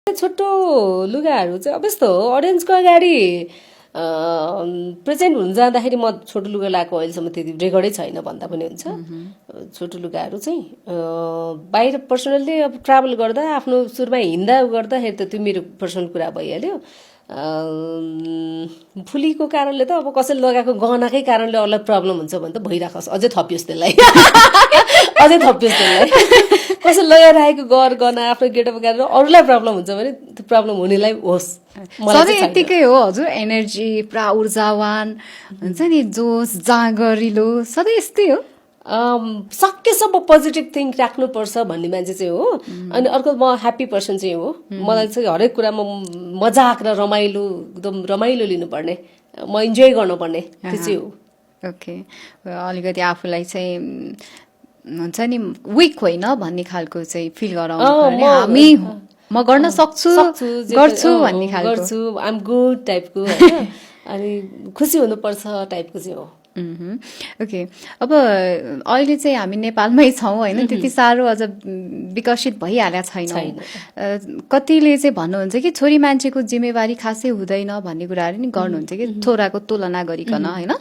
छोटो लुगाहरू चाहिँ अब यस्तो हो अडियन्सको अगाडि प्रेजेन्ट हुन जाँदाखेरि म छोटो लुगा लगाएको अहिलेसम्म त्यति रेकर्डै छैन भन्दा पनि हुन्छ। छोटो लुगाहरू चाहिँ बाहिर पर्सनल्ली अब ट्राभल गर्दा आफ्नो सुरुमा हिँड्दा गर्दाखेरि त त्यो मेरो पर्सनल कुरा भइहाल्यो। फुलीको कारणले त अब कसैले लगाएको गहनाकै कारणले अरूलाई प्रब्लम हुन्छ भने त भइराखोस्, अझै थपियोस् त्यसलाई अझै थपियोस् त्यसलाई। कसैले लगाइरहेको गहना आफ्नो गेटअप गरेर अरूलाई प्रब्लम हुन्छ भने त्यो प्रब्लम हुनेलाई होस्। सधैँ यत्तिकै हो हजुर, एनर्जी पुरा ऊर्जावान हुन्छ नि, जोस जाँगरिलो सधैँ यस्तै हो। सकेसम्म पोजिटिभ थिङ्क राख्नुपर्छ भन्ने मान्छे चाहिँ हो। अनि अर्को म ह्याप्पी पर्सन चाहिँ हो। मलाई चाहिँ हरेक कुरामा मजाक र रमाइलो, एकदम रमाइलो लिनुपर्ने, म इन्जोय गर्नुपर्ने, त्यो चाहिँ हो। ओके, अलिकति आफूलाई चाहिँ हुन्छ नि विक होइन भन्ने खालको चाहिँ फिल गराउनु पर्ने, हामी म गर्न सक्छु गर्छु भन्ने खालको, गर्छु आइ एम गुड टाइपको होइन, अनि खुसी हुनुपर्छ टाइपको चाहिँ हो। ओके, अब अहिले चाहिँ हामी नेपालमै छौँ होइन, त्यति साह्रो अझ विकसित भइहालेको छैन। कतिले चाहिँ भन्नुहुन्छ कि छोरी मान्छेको जिम्मेवारी खासै हुँदैन भन्ने कुराहरू नि गर्नुहुन्छ कि छोराको तुलना गरिकन होइन।